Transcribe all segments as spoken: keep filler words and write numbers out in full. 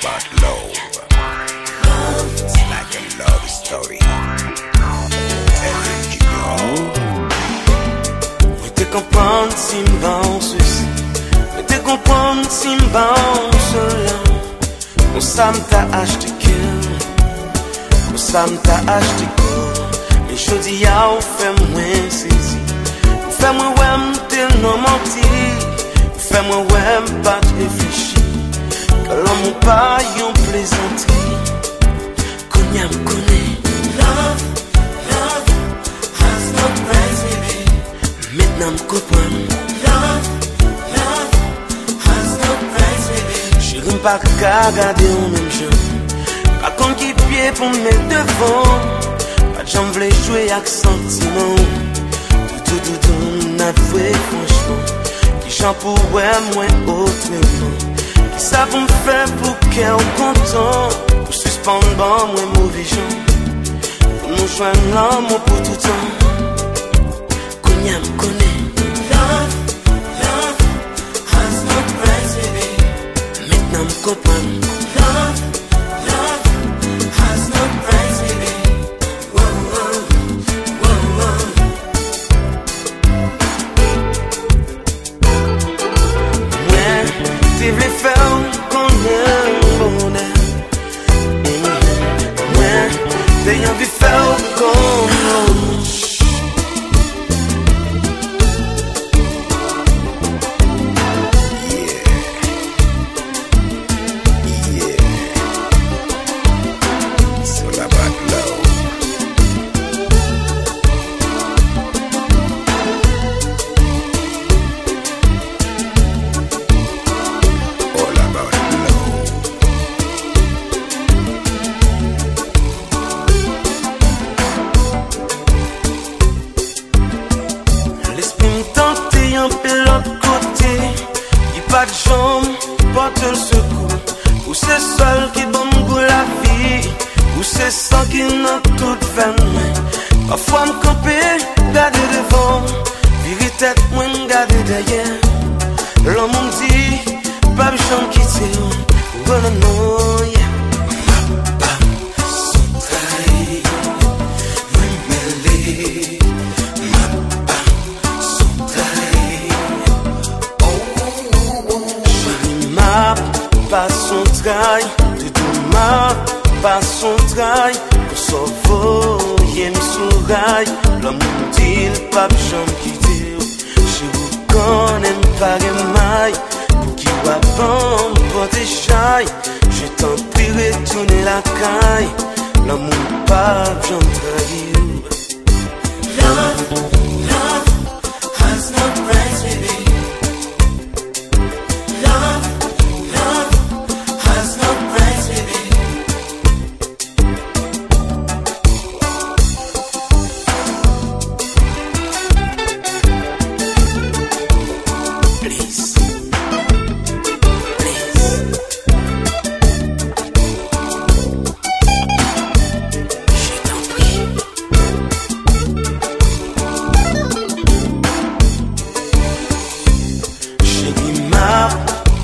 About love. It's like a love story. L M G P O. Mwen te konprann si m ban w sesi, mwen te konprann si m ban w sela. Konsa m ta achte kè m, konsa m ta achte kò m. Men jodi a ou fè mwen sezi, ou fè mwen wè m te nan manti, ou fè mwen wè m pa t reflechi. Ke lanmou pa yon plezantri. Kounye a m konnen. Love, love has no price, baby. Mentnan m konprann. Love, love has no price, baby. Cheri, m pa ka gade w menm jan. Pa konn ki pye pou m met devan. Pa t janm vle jwe ak santiman w. Toutoudoutou, n ap vre franchman. Kijan pou wè mwen otreman? Kisa pou m fè pou kè w kontan? Pou sispann ban mwen move jan? Pou nou jwenn lanmou pou toutan? Kounye a m konnen. Love, love has no price, baby. Mentnan m konprann. Love, love has no price, baby. Whoa, whoa, whoa, whoa. Mwen te vle fè w konnen bonè. Mwen te anvi fè w konnen. Yeah. Yeah. It's all about love. All about love. Lespri m tante anpil lòt kote, li pa t janm pote l sekou. Ou se sèl ki ban m gou lavi, ou se san ki nan tout venn mwen. Pafwa m kanpe, gade devan, vire tèt mwen, m gade dèyè. Lanmou m di, p ap janm kite w. Oh, non, non, yeah. M ap pa sontray, mwen mele, m ap pa sontray. Oh, oh, oh. Cheri, m ap pa sontray, doudou, m ap pa sontray. Konsa w voye m sou ray, lanmou m di l p ap janm kite w. Cheri, ou konnen m pa gen may, pouki w ap ban m pote chay? Je t'en prie, retounen lakay, lanmou m p ap janm trayi w. Love, love has no price, baby. Love, love has no price, baby. Please. Please. Je t'en prie. Cheri, m ap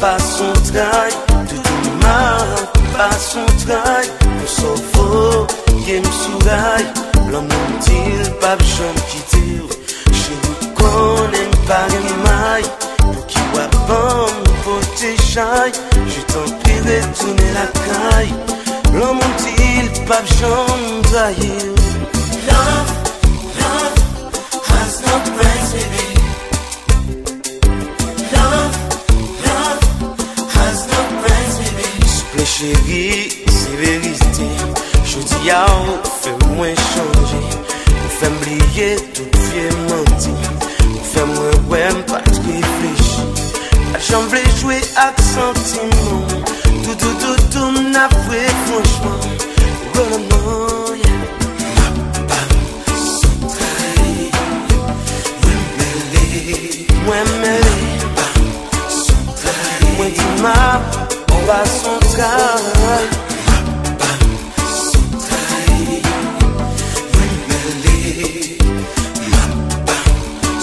pa sontray, doudou, m ap pa sontray. Konsa w voye m sou ray, lanmou m di l p ap janm kite w. Cheri, ou konnen m pa gen may, pouki w ap ban m pote chay? Je t'en prie, retounen lakay, lanmou m di l p ap janm trayi w. Love, love has no price, baby. Love, love has no price, baby. Souple cheri, se verite. Jodi a ou fè mwen chanje. Ou fè m bliye tout vye manti. Ou fè mwen wè m pa t reflechi. Pa janm vle jwe ak santiman. Tou, tou, tou, tou, m ap vre franchman. Oh, non, non, yeah. M ap pa sontray, mwen mele. Mwen mele. Pa sontray. Mwen di m ap pa sontray. M ap pa sontray, mwen mele. M ap pa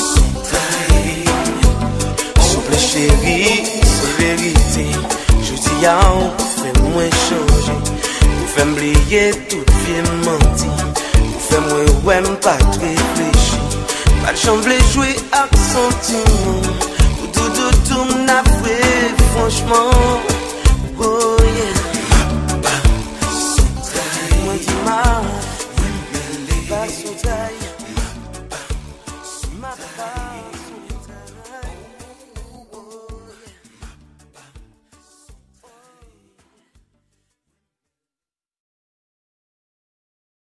sontray. Souple cheri, se verite. Jodi Yow, ou fè mwen chanje. Ou fè m bliye tout vye manti. Ou fè mwen wè m pa t reflechi. Pa t janm vle jwe ak santiman. Ou doudou tou m nafwe, franchman.